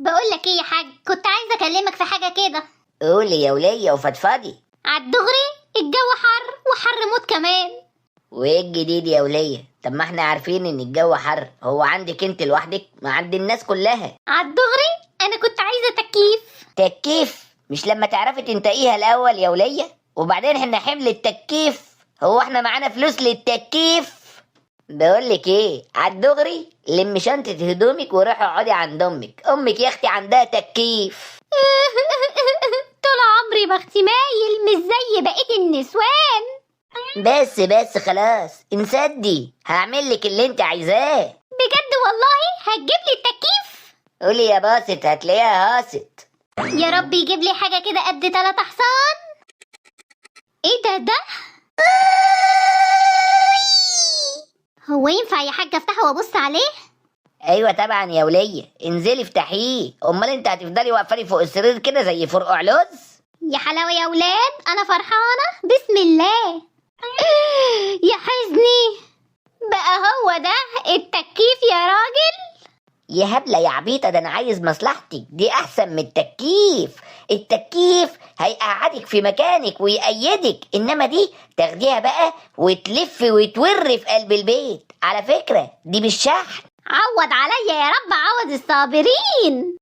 بقول لك ايه يا حاج، كنت عايزه اكلمك في حاجة كده. قولي يا ولية وفضفضي. عالدغري الجو حر وحر موت كمان. وايه الجديد يا ولية؟ طب ما احنا عارفين ان الجو حر، هو عندك انت لوحدك؟ ما عند الناس كلها. عالدغري انا كنت عايزه تكييف. تكييف؟ مش لما تعرفي تنتقيها الاول يا ولية؟ وبعدين احنا حمل التكييف، هو احنا معانا فلوس للتكييف؟ بقولك ايه، عالدغري لمي شنطة هدومك وروحي اقعدي عند امك، امك يا اختي عندها تكييف. طول عمري بختي مايل، مش زي بقية النسوان. بس بس خلاص انسدي، هعمل لك اللي انت عايزاه. بجد والله هتجيب لي التكييف؟ قولي يا باسط هتلاقيها هاست. يا رب يجيب لي حاجة كده قد 3 حصان. ايه ده؟ ده هو ينفع يا حاجة افتحه وابص عليه؟ ايوه طبعا يا وليه، انزلي افتحيه، امال انت هتفضلي واقفة لي فوق السرير كده زي فرقع لوز؟ يا حلاوة يا ولاد، انا فرحانة بسم الله. يا حزني، بقى هو ده التكييف يا راجل؟ يا هبلة يا عبيطه، ده انا عايز مصلحتك، دي احسن من التكييف. التكييف هيقعدك في مكانك ويقيدك، انما دي تاخديها بقى وتلف وتور في قلب البيت. على فكرة دي بالشحن. عوض عليا يا رب، عوض الصابرين.